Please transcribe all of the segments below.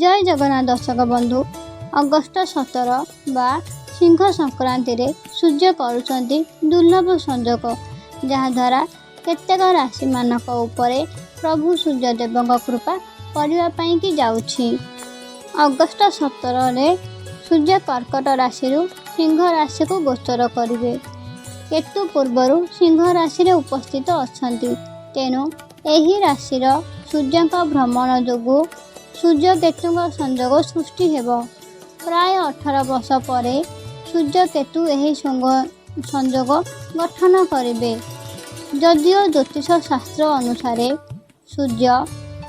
ଜୟ ଜଗନ୍ନାଥ ଦର୍ଶକ ବନ୍ଧୁ, ଅଗଷ୍ଟ 17 ବା ସିଂହ ସଂକ୍ରାନ୍ତିରେ ସୂର୍ଯ୍ୟ କରୁଛନ୍ତି ଦୁର୍ଲଭ ସଂଯୋଗ, ଯାହାଦ୍ୱାରା କେତେକ ରାଶିମାନଙ୍କ ଉପରେ ପ୍ରଭୁ ସୂର୍ଯ୍ୟଦେବଙ୍କ କୃପା କରିବା ପାଇଁକି ଯାଉଛି। ଅଗଷ୍ଟ 17ରେ ସୂର୍ଯ୍ୟ କର୍କଟ ରାଶିରୁ ସିଂହ ରାଶିକୁ ଗୋଚର କରିବେ। କେତୁ ପୂର୍ବରୁ ସିଂହ ରାଶିରେ ଉପସ୍ଥିତ ଅଛନ୍ତି। ତେଣୁ ଏହି ରାଶିର ସୂର୍ଯ୍ୟଙ୍କ ଭ୍ରମଣ ଯୋଗୁଁ ସୂର୍ଯ୍ୟ କେତୁଙ୍କ ସଂଯୋଗ ସୃଷ୍ଟି ହେବ। ପ୍ରାୟ 18 ବର୍ଷ ପରେ ସୂର୍ଯ୍ୟ କେତୁ ଏହି ସଂଯୋଗ ଗଠନ କରିବେ। ଯଦିଓ ଜ୍ୟୋତିଷ ଶାସ୍ତ୍ର ଅନୁସାରେ ସୂର୍ଯ୍ୟ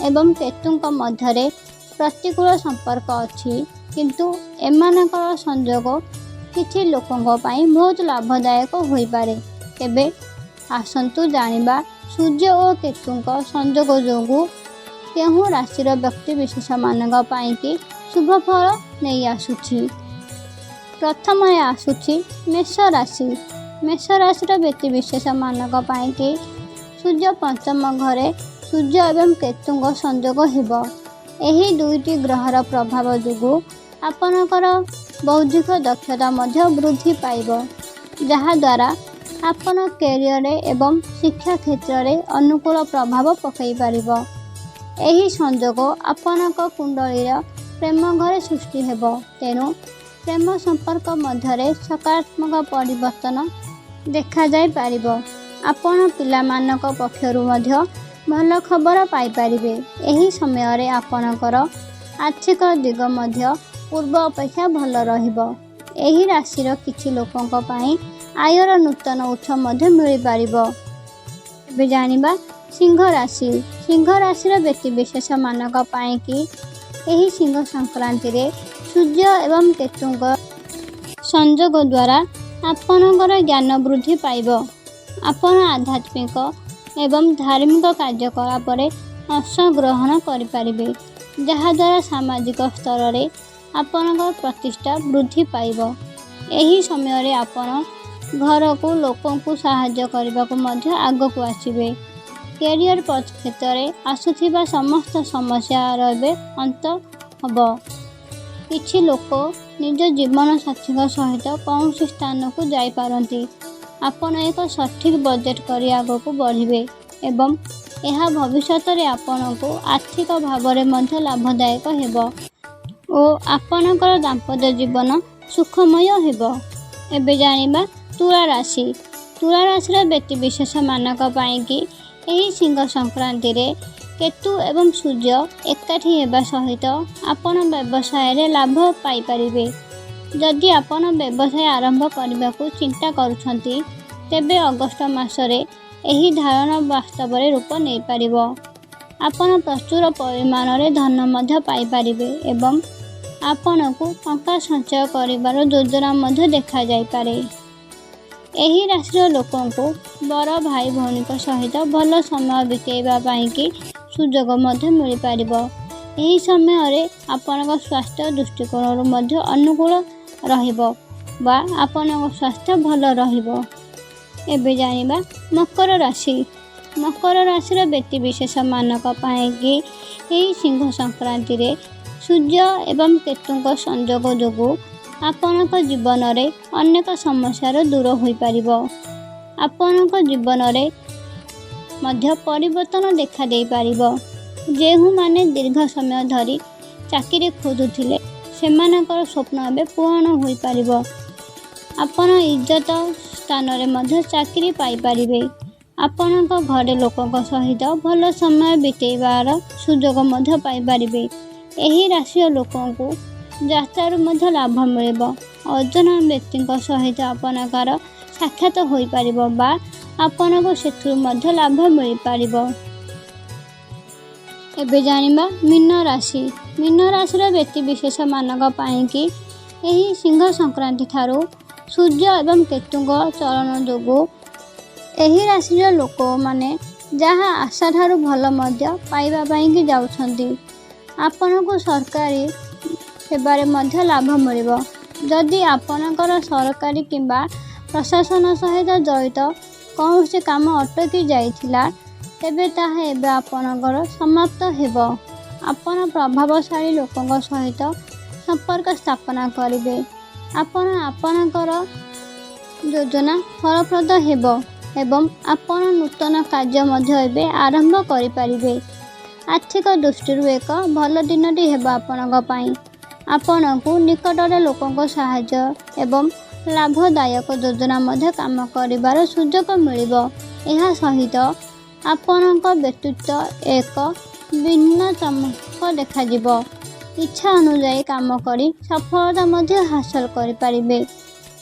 ଏବଂ କେତୁଙ୍କ ମଧ୍ୟରେ ପ୍ରତିକୂଳ ସମ୍ପର୍କ ଅଛି, କିନ୍ତୁ ଏମାନଙ୍କର ସଂଯୋଗ କିଛି ଲୋକଙ୍କ ପାଇଁ ବହୁତ ଲାଭଦାୟକ ହୋଇପାରେ। ତେବେ ଆସନ୍ତୁ ଜାଣିବା, ସୂର୍ଯ୍ୟ ଓ କେତୁଙ୍କ ସଂଯୋଗ ଯୋଗୁଁ କେଉଁ ରାଶିର ବ୍ୟକ୍ତିବିଶେଷମାନଙ୍କ ପାଇଁକି ଶୁଭ ଫଳ ନେଇ ଆସୁଛି। ପ୍ରଥମରେ ଆସୁଛି ମେଷ ରାଶି। ମେଷ ରାଶିର ବ୍ୟକ୍ତିବିଶେଷମାନଙ୍କ ପାଇଁକି ସୂର୍ଯ୍ୟ ପଞ୍ଚମ ଘରେ ସୂର୍ଯ୍ୟ ଏବଂ କେତୁଙ୍କ ସଂଯୋଗ ହେବ। ଏହି ଦୁଇଟି ଗ୍ରହର ପ୍ରଭାବ ଯୋଗୁଁ ଆପଣଙ୍କର ବୌଦ୍ଧିକ ଦକ୍ଷତା ମଧ୍ୟ ବୃଦ୍ଧି ପାଇବ, ଯାହାଦ୍ୱାରା ଆପଣ କ୍ୟାରିୟରରେ ଏବଂ ଶିକ୍ଷା କ୍ଷେତ୍ରରେ ଅନୁକୂଳ ପ୍ରଭାବ ପକାଇ ପାରିବ। ଏହି ସଂଯୋଗ ଆପଣଙ୍କ କୁଣ୍ଡଳୀର ପ୍ରେମ ଘରେ ସୃଷ୍ଟି ହେବ, ତେଣୁ ପ୍ରେମ ସମ୍ପର୍କ ମଧ୍ୟରେ ସକାରାତ୍ମକ ପରିବର୍ତ୍ତନ ଦେଖାଯାଇପାରିବ। ଆପଣ ପିଲାମାନଙ୍କ ପକ୍ଷରୁ ମଧ୍ୟ ଭଲ ଖବର ପାଇପାରିବେ। ଏହି ସମୟରେ ଆପଣଙ୍କର ଆର୍ଥିକ ଦିଗ ମଧ୍ୟ ପୂର୍ବ ଅପେକ୍ଷା ଭଲ ରହିବ। ଏହି ରାଶିର କିଛି ଲୋକଙ୍କ ପାଇଁ ଆୟର ନୂତନ ଉତ୍ସ ମଧ୍ୟ ମିଳିପାରିବ। ଏବେ ଜାଣିବା ସିଂହ ରାଶି। ସିଂହ ରାଶିର ବ୍ୟକ୍ତିବିଶେଷମାନଙ୍କ ପାଇଁକି ଏହି ସିଂହ ସଂକ୍ରାନ୍ତିରେ ସୂର୍ଯ୍ୟ ଏବଂ କେତୁଙ୍କ ସଂଯୋଗ ଦ୍ୱାରା ଆପଣଙ୍କର ଜ୍ଞାନ ବୃଦ୍ଧି ପାଇବ। ଆପଣ ଆଧ୍ୟାତ୍ମିକ ଏବଂ ଧାର୍ମିକ କାର୍ଯ୍ୟକଳାପରେ ଅଂଶଗ୍ରହଣ କରିପାରିବେ, ଯାହାଦ୍ୱାରା ସାମାଜିକ ସ୍ତରରେ ଆପଣଙ୍କ ପ୍ରତିଷ୍ଠା ବୃଦ୍ଧି ପାଇବ। ଏହି ସମୟରେ ଆପଣ ଘରକୁ ଲୋକଙ୍କୁ ସାହାଯ୍ୟ କରିବାକୁ ମଧ୍ୟ ଆଗକୁ ଆସିବେ। କ୍ୟାରିୟର କ୍ଷେତ୍ରରେ ଆସୁଥିବା ସମସ୍ତ ସମସ୍ୟାର ଏବେ ଅନ୍ତ ହେବ। କିଛି ଲୋକ ନିଜ ଜୀବନସାଥୀଙ୍କ ସହିତ କୌଣସି ସ୍ଥାନକୁ ଯାଇପାରନ୍ତି। ଆପଣ ଏକ ସଠିକ୍ ବଜେଟ୍ କରି ଆଗକୁ ବଢ଼ିବେ ଏବଂ ଏହା ଭବିଷ୍ୟତରେ ଆପଣଙ୍କୁ ଆର୍ଥିକ ଭାବରେ ମଧ୍ୟ ଲାଭଦାୟକ ହେବ ଓ ଆପଣଙ୍କର ଦାମ୍ପତ୍ୟ ଜୀବନ ସୁଖମୟ ହେବ। ଏବେ ଜାଣିବା ତୁଳା ରାଶି। ତୁଳା ରାଶିର ବ୍ୟକ୍ତିବିଶେଷମାନଙ୍କ ପାଇଁକି ଏହି ସିଂହ ସଂକ୍ରାନ୍ତିରେ କେତୁ ଏବଂ ସୂର୍ଯ୍ୟ ଏକାଠି ହେବା ସହିତ ଆପଣ ବ୍ୟବସାୟରେ ଲାଭ ପାଇପାରିବେ। ଯଦି ଆପଣ ବ୍ୟବସାୟ ଆରମ୍ଭ କରିବାକୁ ଚିନ୍ତା କରୁଛନ୍ତି, ତେବେ ଅଗଷ୍ଟ ମାସରେ ଏହି ଧାରଣା ବାସ୍ତବରେ ରୂପ ନେଇପାରିବ। ଆପଣ ପ୍ରଚୁର ପରିମାଣରେ ଧନ ମଧ୍ୟ ପାଇପାରିବେ ଏବଂ ଆପଣଙ୍କୁ ଟଙ୍କା ସଞ୍ଚୟ କରିବାର ଯୋଜନା ମଧ୍ୟ ଦେଖାଯାଇପାରେ। ଏହି ରାଶିର ଲୋକଙ୍କୁ ବଡ଼ ଭାଇ ଭଉଣୀଙ୍କ ସହିତ ଭଲ ସମୟ ବିତେଇବା ପାଇଁକି ସୁଯୋଗ ମଧ୍ୟ ମିଳିପାରିବ। ଏହି ସମୟରେ ଆପଣଙ୍କ ସ୍ୱାସ୍ଥ୍ୟ ଦୃଷ୍ଟିକୋଣରୁ ମଧ୍ୟ ଅନୁକୂଳ ରହିବ ବା ଆପଣଙ୍କ ସ୍ୱାସ୍ଥ୍ୟ ଭଲ ରହିବ। ଏବେ ଜାଣିବା ମକର ରାଶି। ମକର ରାଶିର ବ୍ୟକ୍ତିବିଶେଷମାନଙ୍କ ପାଇଁକି ଏହି ସିଂହ ସଂକ୍ରାନ୍ତିରେ ସୂର୍ଯ୍ୟ ଏବଂ କେତୁଙ୍କ ସଂଯୋଗ ଯୋଗୁଁ ଆପଣଙ୍କ ଜୀବନରେ ଅନେକ ସମସ୍ୟାର ଦୂର ହୋଇପାରିବ। ଆପଣଙ୍କ ଜୀବନରେ ମଧ୍ୟ ପରିବର୍ତ୍ତନ ଦେଖାଦେଇପାରିବ। ଯେଉଁମାନେ ଦୀର୍ଘ ସମୟ ଧରି ଚାକିରି ଖୋଜୁଥିଲେ, ସେମାନଙ୍କର ସ୍ୱପ୍ନ ଏବେ ପୂରଣ ହୋଇପାରିବ। ଆପଣ ଇଜ୍ଜତ ସ୍ଥାନରେ ମଧ୍ୟ ଚାକିରି ପାଇପାରିବେ। ଆପଣଙ୍କ ଘରେ ଲୋକଙ୍କ ସହିତ ଭଲ ସମୟ ବିତେଇବାର ସୁଯୋଗ ମଧ୍ୟ ପାଇପାରିବେ। ଏହି ରାଶିର ଲୋକଙ୍କୁ ଯାତ୍ରାରୁ ମଧ୍ୟ ଲାଭ ମିଳିବ। ଅଜଣା ବ୍ୟକ୍ତିଙ୍କ ସହିତ ଆପଣଙ୍କର ସାକ୍ଷାତ ହୋଇପାରିବ ବା ଆପଣଙ୍କୁ ସେଥିରୁ ମଧ୍ୟ ଲାଭ ମିଳିପାରିବ। ଏବେ ଜାଣିବା ମୀନ ରାଶି। ମୀନ ରାଶିର ବ୍ୟକ୍ତିବିଶେଷମାନଙ୍କ ପାଇଁକି ଏହି ସିଂହ ସଂକ୍ରାନ୍ତି ଠାରୁ ସୂର୍ଯ୍ୟ ଏବଂ କେତୁଙ୍କ ଚଳନ ଯୋଗୁଁ ଏହି ରାଶିର ଲୋକମାନେ ଯାହା ଆଶାଠାରୁ ଭଲ ମଧ୍ୟ ପାଇବା ପାଇଁକି ଯାଉଛନ୍ତି। ଆପଣଙ୍କୁ ସରକାରୀ ସେବାରେ ମଧ୍ୟ ଲାଭ ମିଳିବ। ଯଦି ଆପଣଙ୍କର ସରକାରୀ କିମ୍ବା ପ୍ରଶାସନ ସହିତ ଜଡ଼ିତ କୌଣସି କାମ ଅଟକି ଯାଇଥିଲା, ତେବେ ତାହା ଏବେ ଆପଣଙ୍କର ସମାପ୍ତ ହେବ। ଆପଣ ପ୍ରଭାବଶାଳୀ ଲୋକଙ୍କ ସହିତ ସମ୍ପର୍କ ସ୍ଥାପନା କରିବେ। ଆପଣ ଆପଣଙ୍କର ଯୋଜନା ଫଳପ୍ରଦ ହେବ ଏବଂ ଆପଣ ନୂତନ କାର୍ଯ୍ୟ ମଧ୍ୟ ଏବେ ଆରମ୍ଭ କରିପାରିବେ। ଆର୍ଥିକ ଦୃଷ୍ଟିରୁ ଏକ ଭଲ ଦିନଟି ହେବ ଆପଣଙ୍କ ପାଇଁ। ଆପଣଙ୍କୁ ନିକଟରେ ଲୋକଙ୍କ ସାହାଯ୍ୟ ଏବଂ ଲାଭଦାୟକ ଯୋଜନା ମଧ୍ୟ କାମ କରିବାର ସୁଯୋଗ ମିଳିବ। ଏହା ସହିତ ଆପଣଙ୍କ ବ୍ୟକ୍ତିତ୍ୱ ଏକ ଭିନ୍ନ ଚମକ ଦେଖାଯିବ। ଇଚ୍ଛା ଅନୁଯାୟୀ କାମ କରି ସଫଳତା ମଧ୍ୟ ହାସଲ କରିପାରିବେ।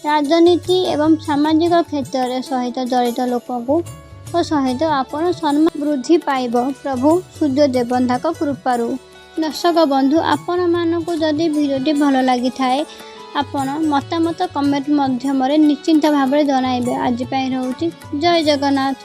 ରାଜନୀତି ଏବଂ ସାମାଜିକ କ୍ଷେତ୍ରରେ ସହିତ ଜଡ଼ିତ ଲୋକଙ୍କୁ ସହିତ ଆପଣ ସମ୍ମାନ ବୃଦ୍ଧି ପାଇବ ପ୍ରଭୁ ସୂର୍ଯ୍ୟ ଦେବତାଙ୍କ କୃପାରୁ। ଦର୍ଶକ ବନ୍ଧୁ, ଆପଣମାନଙ୍କୁ ଯଦି ଭିଡ଼ିଓଟି ଭଲ ଲାଗିଥାଏ, ଆପଣ ମତାମତ କମେଣ୍ଟ ମାଧ୍ୟମରେ ନିଶ୍ଚିନ୍ତ ଭାବରେ ଜଣାଇବେ। ଆଜି ପାଇଁ ରହୁଛି। ଜୟ ଜଗନ୍ନାଥ।